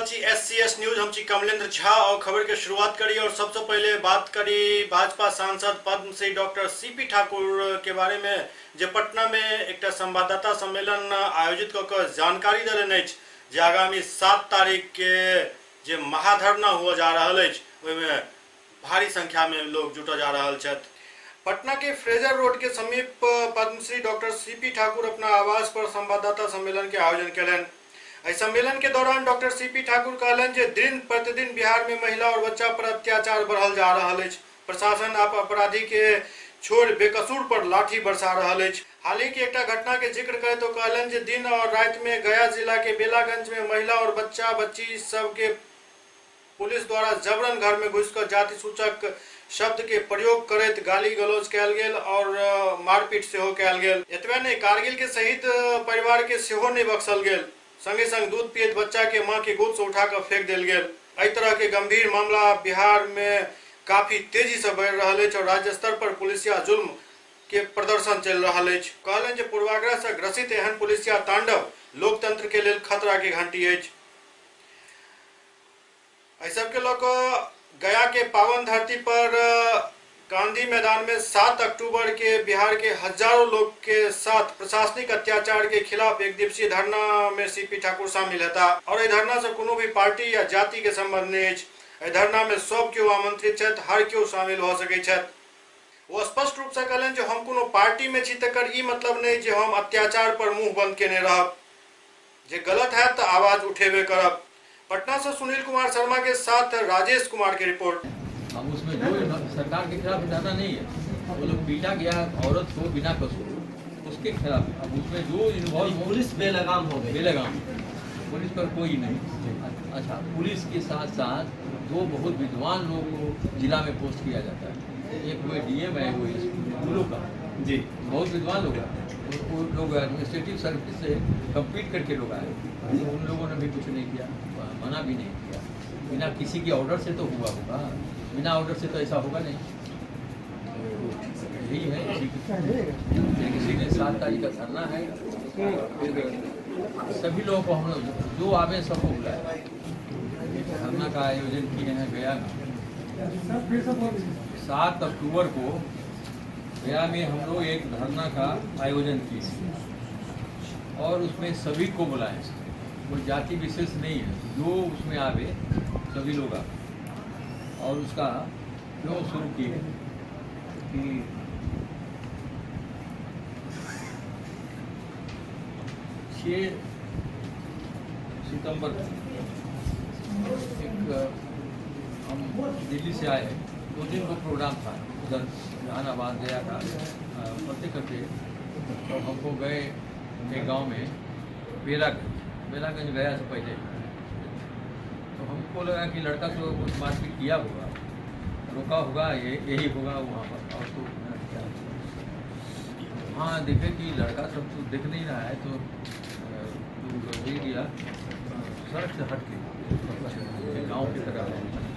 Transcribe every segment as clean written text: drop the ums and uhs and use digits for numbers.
छी SCS news. हम छी कमलेंद्र झा और खबर के शुरुआत करी और सबसे पहले बात करी भाजपा सांसद पद्मश्री डॉक्टर सीपी ठाकुर के बारे में, जे पटना में एकटा संवाददाता सम्मेलन आयोजित कऽ कऽ जानकारी देलनि अछि जे आगामी 7 तारीख के जे महाधरना हुआ जा रहल अछि ओहिमे भारी संख्या में लोग जुटऽ जा रहल छथि। पटना के फ्रेजर रोड के समीप पद्मश्री डॉक्टर सीपी ठाकुर अपना आवास पर संवाददाता सम्मेलन के आयोजन कयलनि। एहि सम्मेलन के दौरान डॉक्टर सीपी ठाकुर कहलनि जे दिन प्रतिदिन बिहार में महिला और बच्चा पर अत्याचार बढ़ल जा रहल अछि। प्रशासन आब अपराधी के छोड़ि बेकसूर पर लाठी बरसा रहल अछि। हाल ही के एकटा घटना के जिक्र करैत ओ कहलनि जे दिन और राति में गया जिला के बेलागंज में महिला और बच्चा बच्ची सबके पुलिस द्वारा जबरन घर में घुसिकऽ जाति सूचक शब्द के प्रयोग करैत गाली गलौज कयल गेल और मारपीट सेहो कयल गेल। एतबे नहि, कारगिल के शहीद परिवार के सेहो नहि बख्शल गेल। संगे संग दूध पियैत बच्चा के मां के गोद से उठा कऽ फेंक देल गेल। एहि तरह के गंभीर मामला बिहार में काफी तेजी से बढ़ि रहल अछि और राज्य स्तर पर पुलिसिया जुल्म के प्रदर्शन चलि रहल अछि। कहलनि जे पूर्वाग्रह से ग्रसित एहन पुलिसिया तांडव लोकतंत्र के लेल खतरा के घंटी अछि। एहि सबके लऽ कऽ गया के पावन धरती पर गांधी मैदान में 7 अक्टूबर के बिहार के हजारों लोग के साथ प्रशासनिक अत्याचार के खिलाफ एक दिवसीय धरना में सीपी ठाकुर शामिल हेता और एहि धरना से कोनो भी पार्टी या जाति के संबंध नहीं अछि। एहि धरना में सब केओ आमंत्रित छथि, हर केओ शामिल भऽ सकैत छथि। ओ स्पष्ट रूप से कहलनि जे हम कोनो पार्टी में छी तकर ई मतलब नहीं जे हम अत्याचार पर मुंह बंद केने रहब, जे गलत है तो आवाज उठेबे करब। पटना से सुनील कुमार शर्मा के साथ राजेश कुमार की रिपोर्ट। अब उसमें जो सरकार के खिलाफ धरना नहीं है, वो जो पीटा गया औरत को बिना कसूर, उसके खिलाफ। अब उसमें जो इन्वॉल्व, पुलिस बेलगाम हो गई, बेलगाम, पुलिस पर कोई नहीं। अच्छा, पुलिस के साथ साथ दो बहुत विद्वान लोगों को जिला में पोस्ट किया जाता है। एक वो डीएम है, वो स्कूलों का जी बहुत विद्वान लोग हैं, वो लोग एडमिनिस्ट्रेटिव सर्विस से कम्पीट करके लोग आए, तो उन लोगों ने भी कुछ नहीं किया, मना भी नहीं किया। बिना किसी के ऑर्डर से तो हुआ होगा, बिना ऑर्डर से तो ऐसा होगा नहीं। तो यही है, इसी किसी ने 7 तारीख का धरना है। फिर सभी लोगों को हम लोग जो आवे सबको बुलाए। एक धरना का आयोजन किए हैं गया में 7 अक्टूबर को। गया में हम लोग एक धरना का आयोजन किए और उसमें सभी को बुलाए, कोई जाति विशेष नहीं है, जो उसमें आवे सभी लोग आवे। और उसका क्यों शुरू किए कि 6 सितंबर को एक हम दिल्ली से आए, 2 दिन को प्रोग्राम था उधर जहानाबाद गया था, करते करते तो हमको गए एक गांव में बेलागंज, बेलागंज गया से पहले तो हमको लगा कि लड़का तो कुछ मारपीट किया होगा, रोका होगा, ये यही होगा वहाँ पर। और तो क्या वहाँ देखे कि लड़का सब तो दिख नहीं रहा है, तो वही गया सड़क से हट के गाँव की तरफ,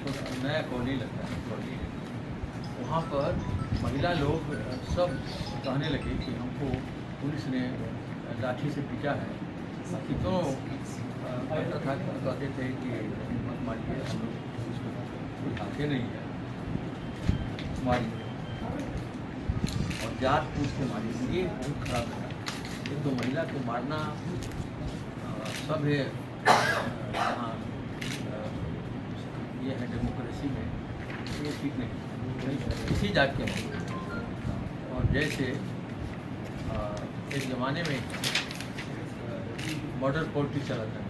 छोटा नया कॉलोनी लगता है, कॉलोनी है। वहाँ पर महिला लोग सब कहने लगे कि हमको पुलिस ने लाठी से पीटा है। कितनों कहता था, कहते थे कि मत मारिए, हम लोग पुलिस को कोई हाथे नहीं है, मारिए और जात पूछ के मारिए। ये बहुत खराब लगा। एक तो महिला को मारना सब है, यहाँ ये है डेमोक्रेसी में, ये ठीक नहीं इसी जात के हैं। और जैसे एक ज़माने में बॉर्डर पॉलिटिक्स चला था,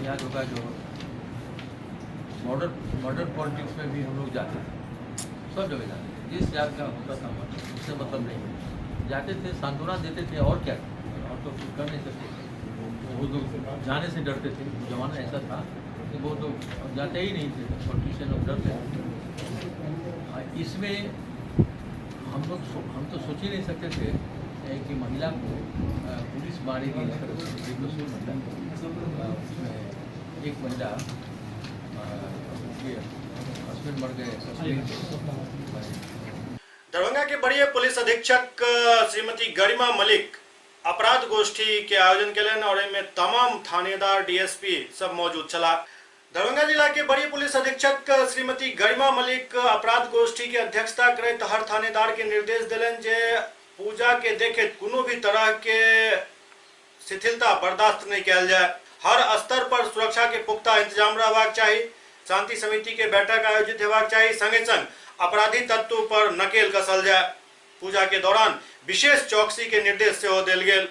याद होगा, जो बॉर्डर पॉलिटिक्स में भी हम लोग जाते थे, सब जगह जाते थे, जिस जात का होता था उससे मतलब नहीं, जाते थे, सांत्वना देते थे और क्या, और तो कुछ कर नहीं सकते थे। बहुत लोग जाने से डरते थे, ज़माना ऐसा था कि बहुत लोग जाते ही नहीं थे, पॉलिटिशियन लोग डरते थे। इसमें हम लोग हम तो सोच ही नहीं सकते थे कि महिला को पुलिस मारेगी, इस तरह से बेकसूर महिला को। उसमें एक महिला उसके हस्बैंड मर गए। दरभंगा के वरीय पुलिस अधीक्षक श्रीमती गरिमा मलिक अपराध गोष्ठी के आयोजन केलनि और एहिमे तमाम थानेदार डीएसपी सब मौजूद छलाह। दरभंगा जिला के बड़ी पुलिस अधीक्षक श्रीमती गरिमा मलिक अपराध गोष्ठी के अध्यक्षता करैत हर थानेदार के निर्देश देलनि जे पूजा के देखैत कोनो भी तरह के शिथिलता बर्दाश्त नहीं कयल जाय। हर स्तर पर सुरक्षा के पुख्ता इंतजाम रहबाक चाही। शांति समिति के बैठक आयोजित हेबाक चाही। संगे संग अपराधी तत्व पर नकेल कसल जाय। पूजा के दौरान विशेष चौकसी के निर्देश सेहो देल गेल।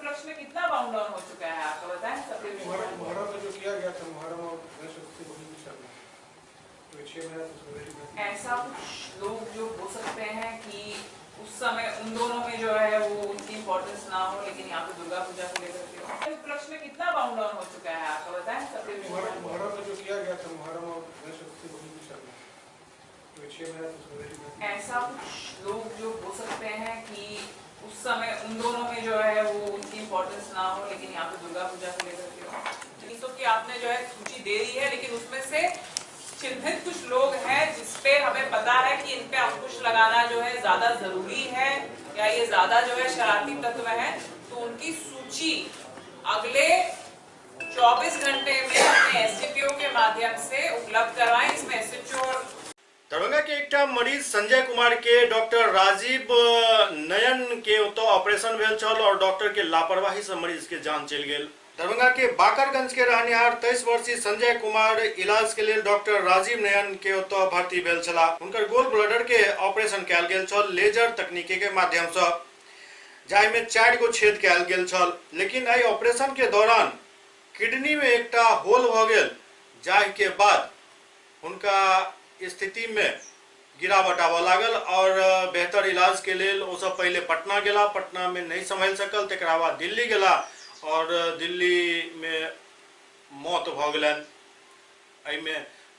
प्रश्न कितना बाउंड डाउन हो चुका है आपको बताएं? सबसे मुहर्रम में जो किया गया था, मुहर्रम और गणेश चतुर्थी वही चल रहा है। तो 6 महीना तो ऐसा कुछ लोग जो हो सकते हैं कि उस समय उन दोनों में जो है वो उनकी इम्पोर्टेंस ना हो, लेकिन यहाँ पे दुर्गा पूजा को लेकर के प्रश्न कितना बाउंड डाउन हो चुका है आपको बताएं? सबसे मुहर्रम में जो किया गया था, मुहर्रम और गणेश चतुर्थी वही चल रहा है। तो 6 महीना तो ऐसा कुछ लोग जो हो सकते हैं कि उस समय उन दोनों में जो है वो उनकी इम्पोर्टेंस ना हो, लेकिन यहाँ पे दुर्गा पूजा को लेकर के तो कि आपने जो है सूची दे दी है, लेकिन उसमें से चिन्हित कुछ लोग हैं जिसपे हमें पता है कि इन पे अंकुश लगाना जो है ज्यादा जरूरी है या ये ज्यादा जो है शरारती तत्व है, तो उनकी सूची अगले 24 घंटे में अपने एसडीपीओ के माध्यम से उपलब्ध करवाएं। इसमें एसएचओ और दरभंगा के एकटा मरीज संजय कुमार के डॉक्टर राजीव नयन के ओतऽ ऑपरेशन भेल छल और डॉक्टर के लापरवाही से मरीज के जान चलि गेल। दरभंगा के बाकरगंज के रहनिहार 23 वर्षीय संजय कुमार इलाज के लेल डॉक्टर राजीव नयन के ओतऽ भर्ती भेल छलाह। हुनकर गोल ब्लडर के ऑपरेशन कयल गेल छल लेजर तकनीकी के माध्यम से, जाहिमे 4 गो छेद कयल गेल छल। लेकिन एहि ऑपरेशन के दौरान किडनी में एकटा होल भऽ गेल, जाहि के बाद हुनका स्थिति में गिरावट आबऽ लागल और बेहतर इलाज के लेल ओ सब पहले पटना गेला, पटना में नहीं संभल सकल, तकरा बाद दिल्ली गेला और दिल्ली में मौत भऽ गेलनि। एहिमे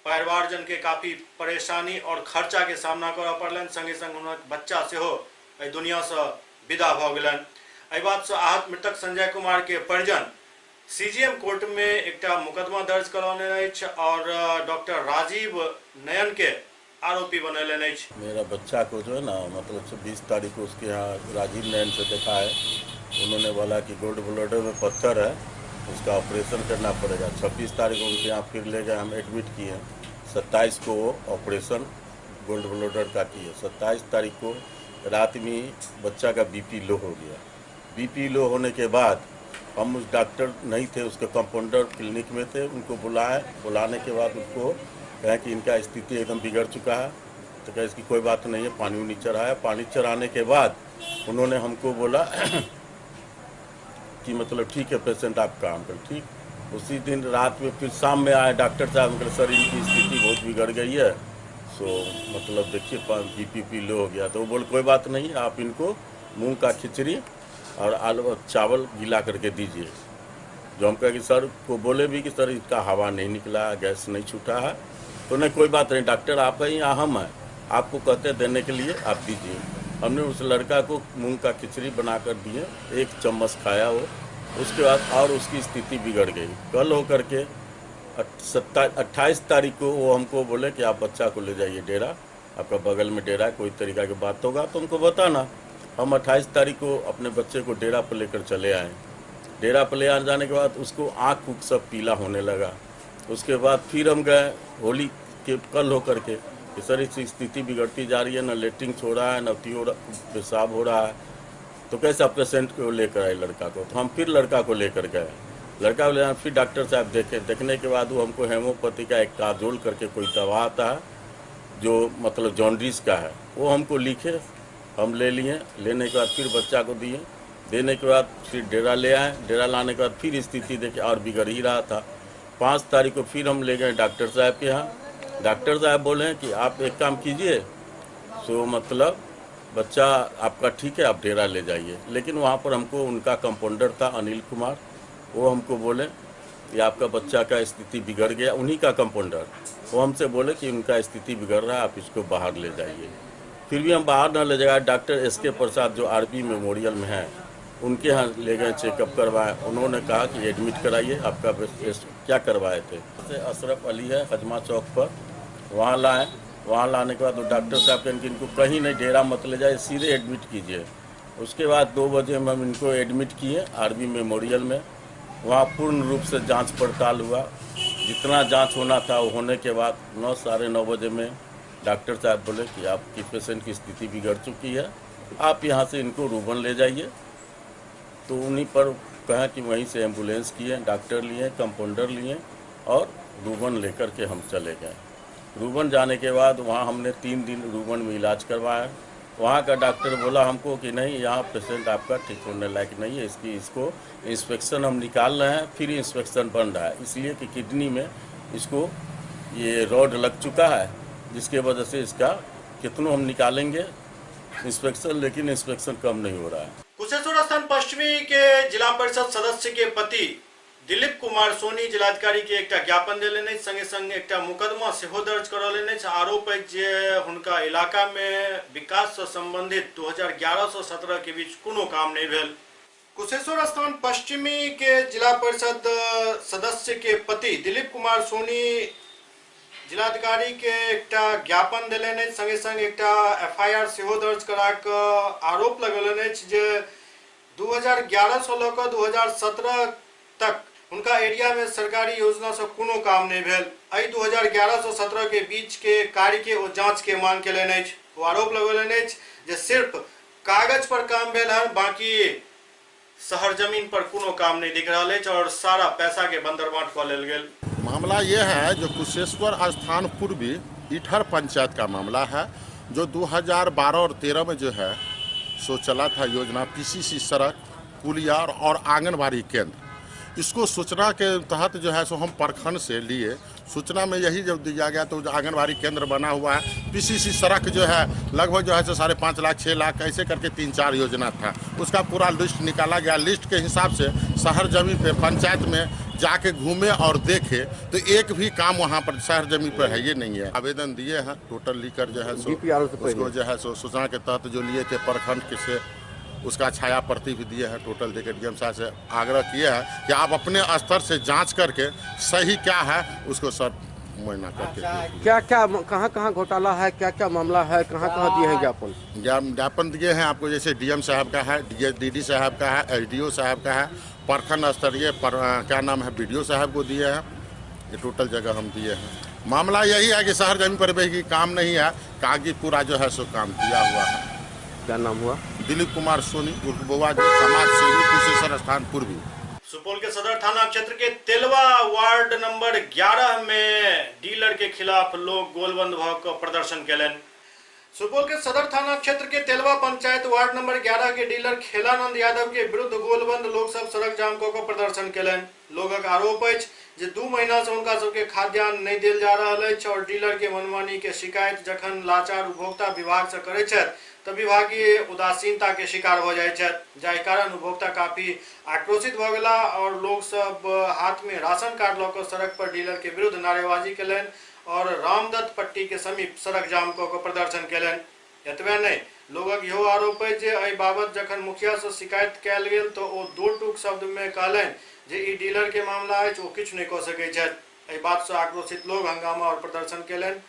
परिवारजन के काफी परेशानी और खर्चा के सामना करऽ पड़लनि। संगे संग हुनक बच्चा सेहो एहि दुनिया से विदा भऽ गेलनि। एहि बात से आहत मृतक संजय कुमार के परिजन सीजीएम कोर्ट में एकटा मुकदमा दर्ज करौने अछि और डॉक्टर राजीव नयन के आरोपी बनौलनि अछि। मेरा बच्चा को जो है ना, मतलब 20 तारीख को उसके यहाँ राजीव नयन से देखा है। उन्होंने बोला कि गोल्ड ब्लडर में पत्थर है, उसका ऑपरेशन करना पड़ेगा। 26 तारीख को उनके यहाँ फिर ले गए, हम एडमिट किए। 27 को वो ऑपरेशन गोल्ड ब्लडर का किए। 27 तारीख को रात में बच्चा का बीपी लो हो गया। बीपी लो होने के बाद हम उस डॉक्टर नहीं थे, उसके कंपाउंडर क्लिनिक में थे, उनको बुलाए। बुलाने के बाद उनको कहें कि इनका स्थिति एकदम बिगड़ चुका है। तो कहे इसकी कोई बात नहीं है, पानी उनी चढ़ाया। पानी चढ़ाने के बाद उन्होंने हमको बोला कि मतलब ठीक है पेशेंट, आप काम कर ठीक। उसी दिन रात में फिर शाम में आए डॉक्टर साहब, उनके सर इनकी स्थिति बहुत बिगड़ गई है, सो मतलब देखिए बीपी पी लो हो गया। तो वो बोले कोई बात नहीं, आप इनको मूँग का खिचड़ी और आलू चावल गिला करके दीजिए। जो हम कहे कि सर को बोले भी कि सर इसका हवा नहीं निकला, गैस नहीं छूटा है। तो नहीं कोई बात नहीं डॉक्टर, आप हैं या हम हैं, आपको कहते देने के लिए आप दीजिए। हमने उस लड़का को मूंग का खिचड़ी बना कर दिए, 1 चम्मच खाया वो। उसके बाद और उसकी स्थिति बिगड़ गई। कल हो करके 28 तारीख को वो हमको बोले कि आप बच्चा को ले जाइए डेरा, आपका बगल में डेरा है, कोई तरीका की बात होगा तो हमको बताना। हम 28 तारीख को अपने बच्चे को डेरा पर लेकर चले आए। डेरा पर ले आने जाने के बाद उसको आँख उख सब पीला होने लगा। उसके बाद फिर हम गए होली के कल हो करके कि सर इसकी स्थिति बिगड़ती जा रही है, न लेटरिन हो रहा है, न हो रहा, पेशाब हो रहा है। तो कैसे पेशेंट को लेकर आए लड़का को। तो हम फिर लड़का को लेकर गए। लड़का को ले आए, फिर डॉक्टर साहब देखे। देखने के बाद वो हमको हेमोपैथी का एक काजोल करके कोई दवा आता है जो मतलब जॉन्डिस का है, वो हमको लिखे, हम ले लिए। लेने के बाद फिर बच्चा को दिए। देने के बाद फिर डेरा ले आए। डेरा लाने के बाद फिर स्थिति देखे और बिगड़ ही रहा था। 5 तारीख को फिर हम ले गए डॉक्टर साहब के यहाँ। डॉक्टर साहब बोले कि आप एक काम कीजिए, सो मतलब बच्चा आपका ठीक है, आप डेरा ले जाइए। लेकिन वहाँ पर हमको उनका कंपाउंडर था अनिल कुमार, वो हमको बोले कि आपका बच्चा का स्थिति बिगड़ गया, उन्हीं का कंपाउंडर, वो हमसे बोले कि उनका स्थिति बिगड़ रहा है, आप इसको बाहर ले जाइए। फिर भी हम बाहर न ले जाए, डॉक्टर एस के प्रसाद जो आरबी मेमोरियल में हैं उनके यहाँ ले गए, चेकअप करवाए। उन्होंने कहा कि एडमिट कराइए आपका क्या करवाए थे। अशरफ अली है हजमा चौक पर, वहाँ लाए। वहाँ लाने के बाद वो डॉक्टर साहब कहें कि इनको कहीं नहीं, डेरा मत ले जाए, सीधे एडमिट कीजिए। उसके बाद 2 बजे हम इनको एडमिट किए आरबी मेमोरियल में। वहाँ पूर्ण रूप से जांच पड़ताल हुआ, जितना जांच होना था वो होने के बाद 9 साढ़े 9 बजे में डॉक्टर साहब बोले कि आपकी पेशेंट की स्थिति बिगड़ चुकी है, आप यहाँ से इनको रूबन ले जाइए। तो उन्हीं पर कहा कि वहीं से एम्बुलेंस किए, डॉक्टर लिए, कंपाउंडर लिए और रूबन लेकर के हम चले गए। रूबन जाने के बाद वहाँ हमने 3 दिन रूबन में इलाज करवाया। वहाँ का डॉक्टर बोला हमको कि नहीं, यहाँ पेशेंट आपका ठीक होने लायक नहीं है, इसको इंस्पेक्शन हम निकाल रहे हैं, फिर इंस्पेक्शन बन रहा है, इसलिए कि किडनी में इसको ये रॉड लग चुका है, जिसके वजह से इसका कितनों हम निकालेंगे इंस्पेक्शन, लेकिन इंस्पेक्शन कम नहीं हो रहा है। कुशेश्वर स्थान पश्चिमी के जिला परिषद सदस्य के पति दिलीप कुमार सोनी जिलाधिकारी के एकटा ज्ञापन देलनि, संगे संग एकटा मुकदमा सेहो दर्ज करौलनि। आरोप अछि जे हुनका इलाका में विकास से संबंधित 2011 से 17 के बीच कोनो काम नहीं भेल। कुशेश्वर स्थान पश्चिमी के जिला परिषद सदस्य के पति दिलीप कुमार सोनी जिलाधिकारी के एकटा ज्ञापन देलनि, संगे संग एकटा एफआईआर सेहो दर्ज करा कऽ आरोप लगौलनि अछि जे 2011 से लऽ कऽ 2017 तक उनका एरिया में सरकारी योजना से कोनो काम नहीं भेल। एहि 2011 से 17 के बीच के कार्य के ओ जांच के मांग केलनि अछि। ओ आरोप लगौलनि अछि जे सिर्फ कागज पर काम भेल हन, बाकी शहर जमीन पर कोनो काम नहीं दिख रहा अछि और सारा पैसा के बंदरबांट कऽ लेल गेल। मामला ये है जो कुशेश्वर स्थान पूर्वी इठर पंचायत का मामला है, जो 2012 और 13 में जो है सो चला था योजना पीसीसी सड़क, पुलिया और आंगनबाड़ी केंद्र। इसको सूचना के तहत जो है सो हम प्रखंड से लिए, सूचना में यही जब दिया गया तो आंगनबाड़ी केंद्र बना हुआ है, पीसीसी सड़क जो है लगभग जो है सो 5.5 लाख 6 लाख ऐसे करके 3-4 योजना था, उसका पूरा लिस्ट निकाला गया। लिस्ट के हिसाब से शहर जमीन पे पंचायत में जाके घूमे और देखे तो एक भी काम वहाँ पर शहर जमीन पर है ये नहीं है। आवेदन दिए हैं टोटल लेकर जो है सो उसको जो है सो सूचना के तहत जो लिए थे प्रखंड के से उसका छाया प्रति भी दिए हैं टोटल देकर डीएम साहब से आग्रह किए हैं कि आप अपने स्तर से जांच करके सही क्या है उसको सर मुआयना करके क्या क्या कहाँ कहाँ घोटाला है, क्या क्या मामला है, कहाँ कहाँ दिए हैं ज्ञापन? ज्ञापन दिए हैं आपको जैसे डीएम साहब का है, डीडी साहब का है, एसडीओ साहब का है, प्रखंड स्तरीय पर क्या नाम है बीडीओ साहब को दिए हैं, ये टोटल जगह हम दिए हैं। मामला यही है कि शहर जमीन पर भी काम नहीं है, कागजी पूरा जो है सो काम किया हुआ है। क्या नाम हुआ? दिलीप कुमार सोनी उर्फ बउआ जी, समाज सेवी, कुशेश्वर स्थान पूर्वी। सुपौल के सदर थाना क्षेत्र के तेलवा वार्ड नंबर 11 में डीलर के खिलाफ लोग गोलबंद भ क प्रदर्शन केलनि। सुपौल के सदर थाना क्षेत्र के तेलवा पंचायत वार्ड नंबर 11 के डीलर खेलानंद यादव के विरुद्ध गोलबंद लोग सब सड़क जाम क के प्रदर्शन केलनि। लोगक आरोप अछि जे 2 महीना से हुनका सबके खाद्यान्न नहीं देल जा रहल अछि और डीलर के मनमानी के शिकायत जखन लाचार उपभोक्ता विभाग से करै छथि तऽ विभागीय उदासीनता के शिकार हो जाइ छथि, जाहि कारण उपभोक्ता काफी आक्रोशित भऽ गेला और लोग सब हाथ में राशन कार्ड लऽ कऽ सड़क पर डीलर के विरुद्ध नारेबाजी केलनि और रामदत्त पट्टी के समीप सड़क जाम कऽ के प्रदर्शन केलनि। एतबे नहि, लोगक इहो आरोप अछि जे एहि बाबत जखन मुखिया से शिकायत कयल गेल तऽ ओ दो टूक शब्द में कहलनि जे ई डीलर के मामला अछि, ओ किछु नहि कऽ सकैत छथि। एहि बात से आक्रोशित लोग हंगामा और प्रदर्शन केलनि।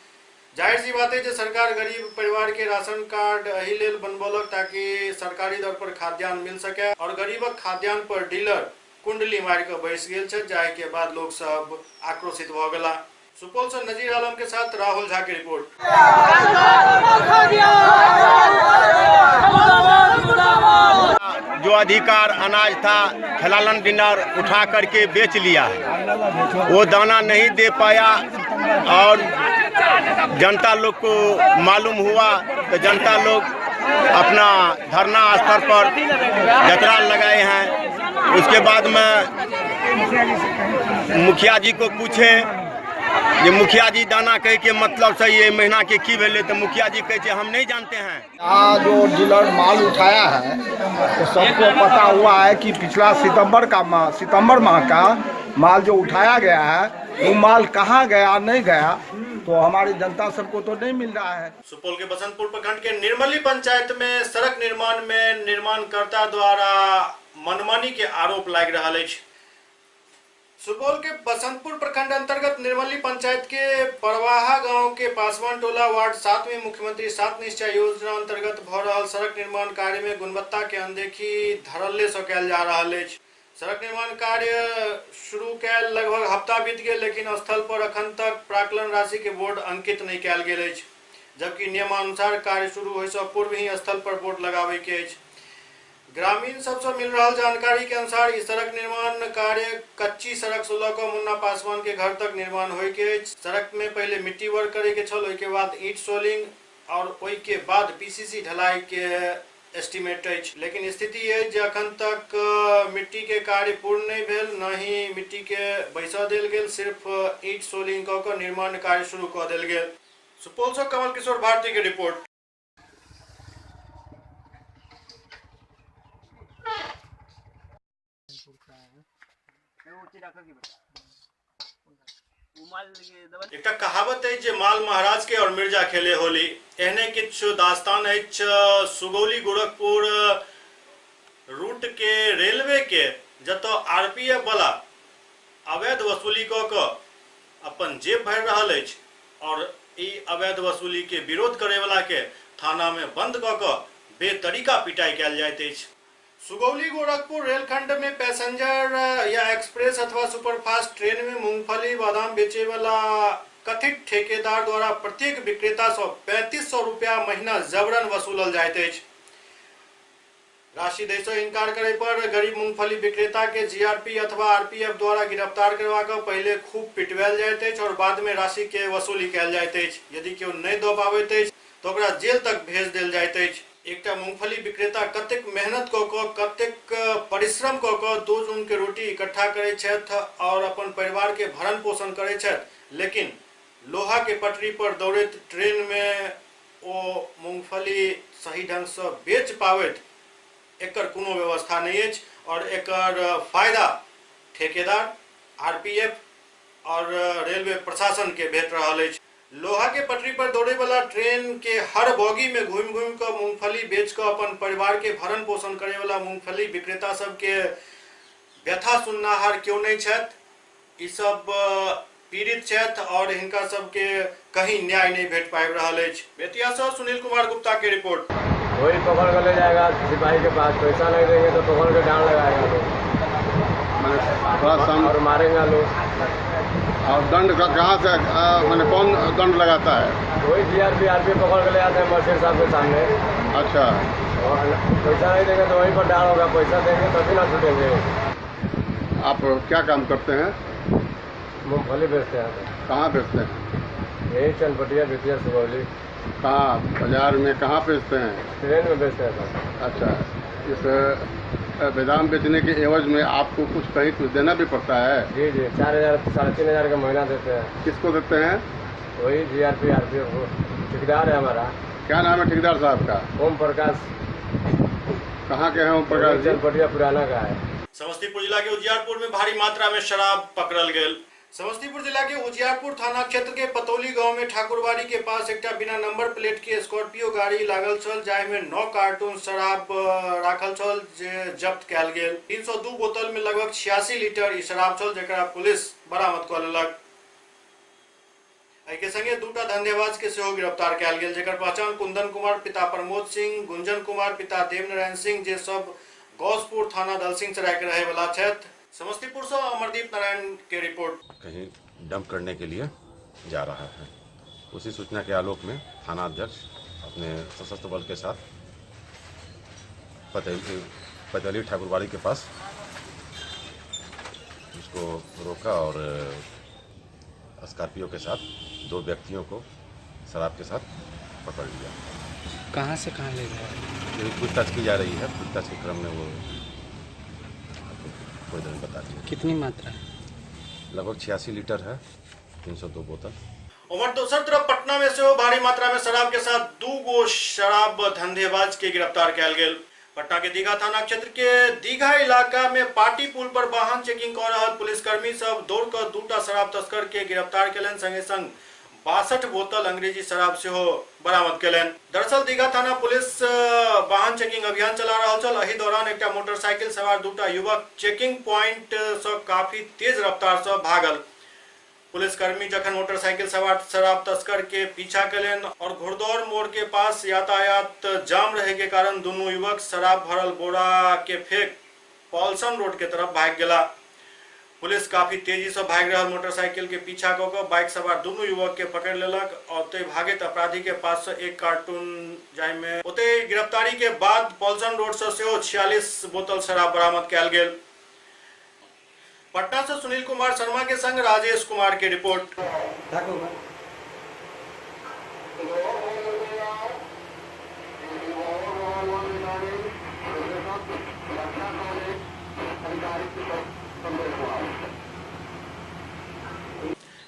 जाहिर सी बात है जे सरकार गरीब परिवार के राशन कार्ड एहि लेल बनबौलक ताकि सरकारी दर पर खाद्यान्न मिल सके और गरीबक खाद्यान्न पर डीलर कुंडली मारि कऽ बैस गेल छथि, जाहि के बाद लोग सब आक्रोशित भऽ गेला। सुपौल से नजीर आलम के साथ राहुल झा के रिपोर्ट। जो अधिकार अनाज था खेलानंद डिनर उठा करके बेच लिया है, वो दाना नहीं दे पाया और जनता लोग को मालूम हुआ तो जनता लोग अपना धरना स्थल पर जतरा लगाए हैं। उसके बाद में मुखिया जी को पूछे जे मुखिया जी दाना कह के मतलब सही है महीना के की भेले, तो मुखिया जी कहे हम नहीं जानते हैं। यहाँ जो डीलर माल उठाया है तो सबको पता हुआ है कि पिछला सितंबर माह का माल जो उठाया गया है वो माल कहाँ गया नहीं गया तो हमारी जनता सबको तो नहीं मिल रहा है। सुपौल के बसंतपुर प्रखंड के निर्मली पंचायत में सड़क निर्माण में निर्माणकर्ता द्वारा मनमानी के आरोप लागि रहल अछि। सुपौल के बसंतपुर प्रखंड अंतर्गत निर्मली पंचायत के परवाहा गांव के पासवान टोला वार्ड 7 में मुख्यमंत्री सात निश्चय योजना अंतर्गत भ रहल सड़क निर्माण कार्य में गुणवत्ता के अनदेखी धड़ल्ले से कयल जा रहल अछि। सड़क निर्माण कार्य शुरू कयल लगभग हफ्ता बीत गेल, लेकिन स्थल पर अखन तक प्राकलन राशि के बोर्ड अंकित नहीं कयल गेल अछि, जबकि नियमानुसार कार्य शुरू होय से पूर्व ही स्थल पर बोर्ड लगावे के अछि। ग्रामीण सबसे मिल रहा जानकारी के अनुसार इस सड़क निर्माण कार्य कच्ची सड़क से लऽ कऽ मुन्ना पासवान के घर तक निर्माण होय के अछि। सड़क में पहले मिट्टी वर्क करे के छल, ओहि के बाद ईंट सोलिंग और ओहि के बाद पीसीसी ढलाई के एस्टिमेट अछि। लेकिन स्थिति अछि जे अखन तक मिट्टी के कार्य पूर्ण नहीं भेल, न ही मिट्टी के बैसा देल गेल, सिर्फ ईंट सोलिंग कऽ कऽ निर्माण कार्य शुरू कऽ देल गेल। सुपौल से कमल किशोर भारती के रिपोर्ट। एकटा कहावत है जे माल महाराज के और मिर्जा खेले होली, एहने किछु दास्तान अछि सुगौली गोरखपुर रूट के रेलवे के, जतऽ आरपीएफ वाला अवैध वसूली कऽ कऽ अपन जेब भरि रहल अछि और ई अवैध वसूली के विरोध करे वाला के थाना में बंद कऽ कऽ बेतरीका पिटाई कयल जाइत अछि। सुगौली गोरखपुर रेलखंड में पैसेंजर या एक्सप्रेस अथवा सुपरफास्ट ट्रेन में मूंगफली बादाम बेचे वाला कथित ठेकेदार द्वारा प्रत्येक विक्रेता से 3500 रुपया महीना जबरन वसूलल जाइत अछि। राशि दै से इनकार करे पर गरीब मूंगफली विक्रेता के जीआरपी अथवा आरपीएफ द्वारा गिरफ्तार करवा के पहले खूब पिटवायल जाइत अछि और बाद में राशि के वसूली कयल जाइत अछि। यदि केओ नहीं दऽ पाबैत अछि तो ओकरा जेल तक भेज देल जाइत अछि। एकटा मूंगफली विक्रेता कतेक मेहनत कऽ कऽ, कतेक परिश्रम कऽ कऽ 2 जून के रोटी इकट्ठा करै छथि और अपन परिवार के भरण पोषण करै छथि, लेकिन लोहा के पटरी पर दौड़ैत ट्रेन में ओ मूंगफली सही ढंग से बेच पाबैत एकर कोनो व्यवस्था नहीं अछि और एकर फायदा ठेकेदार, आरपीएफ और रेलवे प्रशासन के भेट रहल अछि। लोहा के पटरी पर दौड़े वाला ट्रेन के हर बोगी में घूमि घूमि कऽ मूंगफली बेच कऽ अपन परिवार के भरण पोषण करे वाला मूंगफली विक्रेता सबके व्यथा सुननाहार केओ नहीं छथि। ई सब पीड़ित छथि और हिनका सबके कहीं न्याय नहीं भेट पाबि रहल अछि। बेतिया से सुनील कुमार गुप्ता के रिपोर्ट। वही पकड़ कर ले जाएगा सिपाही के पास, पैसा नहीं देंगे तो पकड़ के डांड लगाएगा लोग और मारेंगे लोग। और दंड कहाँ से, मैंने कौन दंड लगाता है? वही जीआरपी आरपी पकड़ के ले आते हैं मर्चेंट साहब के सामने। अच्छा, और पैसा नहीं देंगे तो वहीं पर डाल होगा, पैसा देंगे तभी ना छूटेंगे। आप क्या काम करते हैं? मूँगफली बेचते हैं। कहाँ बेचते हैं? यही चनपटिया, बेतिया, सुगौली। कहाँ बाजार में कहाँ बेचते हैं? ट्रेन में बेचते हैं सर। अच्छा, इस बादाम बेचने के एवज में आपको कुछ कहीं कुछ देना भी पड़ता है? जी जी, 4000 3500 का महीना देते हैं। किसको देते हैं? वही जीआरपी आरपीएफ को, ठेकेदार है हमारा। क्या नाम है ठेकेदार साहब का? ओम प्रकाश। कहाँ के हैं ओम प्रकाश? चनपटिया पुराना का है। समस्तीपुर जिला के उजियारपुर में भारी मात्रा में शराब पकड़ल गेल। समस्तीपुर जिला के उजियारपुर थाना क्षेत्र के पतौली गांव में ठाकुरबाड़ी के पास एकटा बिना नंबर प्लेट के स्कॉर्पियो गाड़ी लागल छल, जाहि में 9 कार्टून शराब राखल छल जे जब्त कयल गेल। 302 बोतल में लगभग 86 लीटर ई शराब छल, जकरा पुलिस बरामद कऽ लेलक। एहि के संगे दूटा धंधेबाज के सेहो गिरफ्तार कयल गेल, जकर पहचान कुंदन कुमार पिता प्रमोद सिंह, गुंजन कुमार पिता देवनारायण सिंह, जे सब गौसपुर थाना दलसिंह सराय के रहे वाला छथि। समस्तीपुर से अमरदीप नारायण के रिपोर्ट। कहीं डंप करने के लिए जा रहा है, उसी सूचना के आलोक में थाना अध्यक्ष अपने सशस्त्र बल के साथ पतैली ठाकुरबाड़ी के पास उसको रोका और स्कॉर्पियो के साथ 2 व्यक्तियों को शराब के साथ पकड़ लिया। कहाँ से कहाँ ले गए? पूछताछ की जा रही है, पूछताछ के क्रम में वो थोड़ी देर में बता दिया। कितनी मात्रा? लगभग 86 लीटर है, 302 बोतल। उमर दोसर तरफ पटना में सेहो भारी मात्रा में शराब के साथ 2 गो शराब धंधेबाज के गिरफ्तार कयल गेल। पटना के दीघा थाना क्षेत्र के दीघा इलाका में पार्टी पुल पर वाहन चेकिंग कर रहल पुलिसकर्मी सब दौड़ कर 2टा शराब तस्कर के गिरफ्तार केलनि, संगे संग 62 बोतल अंग्रेजी शराब सेहो बरामद केलनि। दरअसल दीघा थाना पुलिस वाहन चेकिंग अभियान चला रहल छल। एहि दौरान एकटा मोटरसाइकिल सवार दूटा युवक चेकिंग पॉइंट से काफी तेज रफ्तार से भागल। पुलिसकर्मी जखन मोटरसाइकिल सवार शराब तस्कर के पीछा केलनि और घुड़दौड़ मोड़ के पास यातायात जाम रहे के कारण दोनों युवक शराब भरल बोरा के फेंक पॉल्सन रोड के तरफ भाग गेला। पुलिस काफी तेजी से भाग रहल मोटरसाइकिल के पीछा कऽ के बाइक सवार दोनों युवक के पकड़ लेलक और ओतै भागैत अपराधी के पास से एक कार्टून जाहिमे ओतै गिरफ्तारी के बाद पॉल्सन रोड से सेहो 46 बोतल शराब बरामद कयल गेल। पटना से सुनील कुमार शर्मा के संग राजेश कुमार के रिपोर्ट।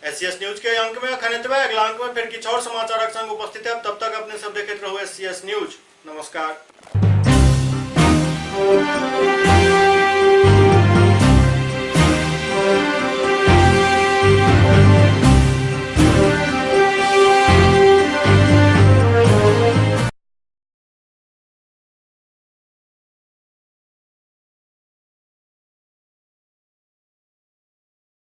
एससीएस न्यूज के अंक में अखन एतबे। अगला अंक में फिर किछु और समाचारक संग उपस्थित है। तब तक अपने सब देखैत रहू एससीएस न्यूज। नमस्कार।